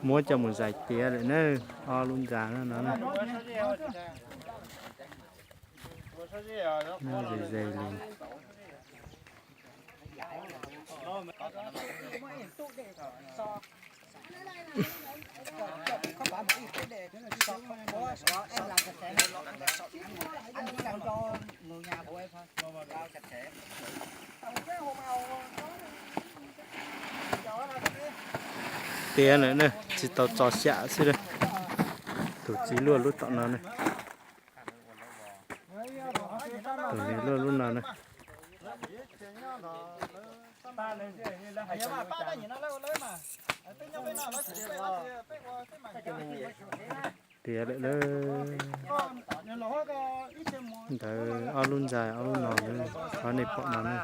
Muab coj mus zais tiav lawm na, ob lub ntxa no na. Ze ze li. Tiav lawm na, tsis tau txo xyam xwb na. Tus txiv luaj lub tom no na. Tus niag luaj lub no na. Tiav lawm lawm. Ntawd ob lub ntxa ob lub no na, qhov nej pom no na.